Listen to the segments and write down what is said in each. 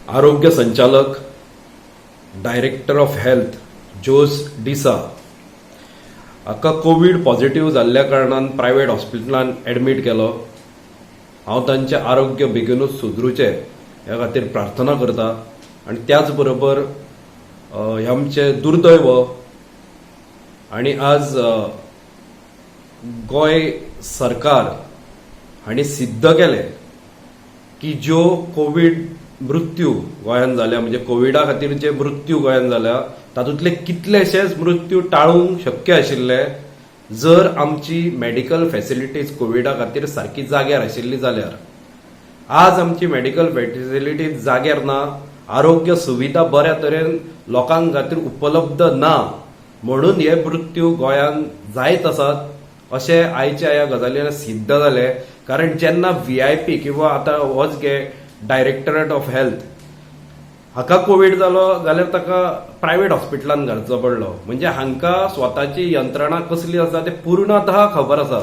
आरोग्य संचालक, director of health Jose D'Sa हाका कोवीड पॉझिटिव्ह जाल्ल्या कारणान प्रायवेट हॉस्पिटलान एडमीट केलो. हांव तांचें आरोग्य बेगीनूच सुदरूचें ह्या खातीर प्रार्थना करता आनी त्याच बरोबर हें आमचें दुर्दैव आनी आज गोंय सरकार हांणी सिद्ध केलें की ज्यो कोवीड मृत्यू गोंयांत जाल्या, म्हणजे कोविडा खातीर जे मृत्यू गोंयांत जाल्या, तातूंतले कितलेशेच मृत्यू टाळूंक शक्य आशिल्ले जर आमची मेडिकल फॅसिलिटीज कोविडा खातीर सारकी जाग्यार आशिल्ली जाल्यार. आज आमची मेडिकल फॅसिलिटीज जाग्यार ना, आरोग्य सुविधा बऱ्या तरेन लोकां खातीर उपलब्ध ना, म्हणून हे मृत्यू गोंयांत जायत आसात अशें आयच्या ह्या गजालीन सिद्ध जालें. कारण जेन्ना व्हीआयपी किंवा आतां होच घे, डायरेक्टरेट ऑफ हेल्थ हाका कोवीड जालो जाल्यार ताका प्रायवेट हॉस्पिटलान घालचो पडलो. म्हणजे हांकां स्वताची यंत्रणा कसली आसा ते पूर्णतः खबर आसा.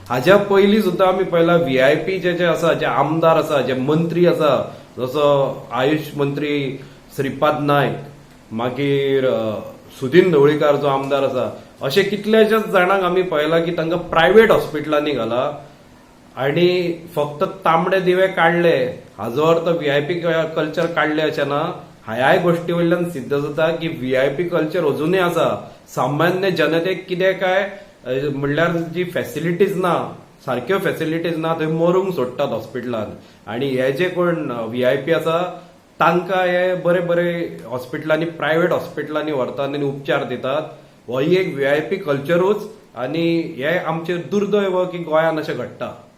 हाज्या पयलीं सुद्दां आमी पळयलां, व्हीआयपी जे जे आसा, जे आमदार आसा, जे मंत्री आसा, जसो आयुष मंत्री श्रीपाद नायक, मागीर सुदीन ढवळीकार जो आमदार आसा, अशे कितल्याशाच जाणांक आमी पळयलां की तांकां प्रायवेट हॉस्पिटलांनी घाला. आणि फक्त तांबडे दिवे काडले हाजो अर्थ व्हीआयपी कल्चर काडले अशें ना. ह्याय गोश्टी वयल्यान सिद्ध जाता की व्हीआयपी कल्चर अजुनूय आसा. सामान्य जनतेक कितें काय म्हणल्यार जी फॅसिलिटीज ना, सारक्यो फॅसिलिटीज ना, थंय मरूंक सोडटात हॉस्पिटलान आणि हे जे कोण व्हीआयपी आसा तांकां हे बरे बरे हॉस्पिटलांनी, प्रायवेट हॉस्पिटलांनी व्हरतात आनी उपचार दितात. हो एक व्हीआयपी कल्चरूच आनी हे आमचें दुर्दैव की गोंयांत अशें घडटा.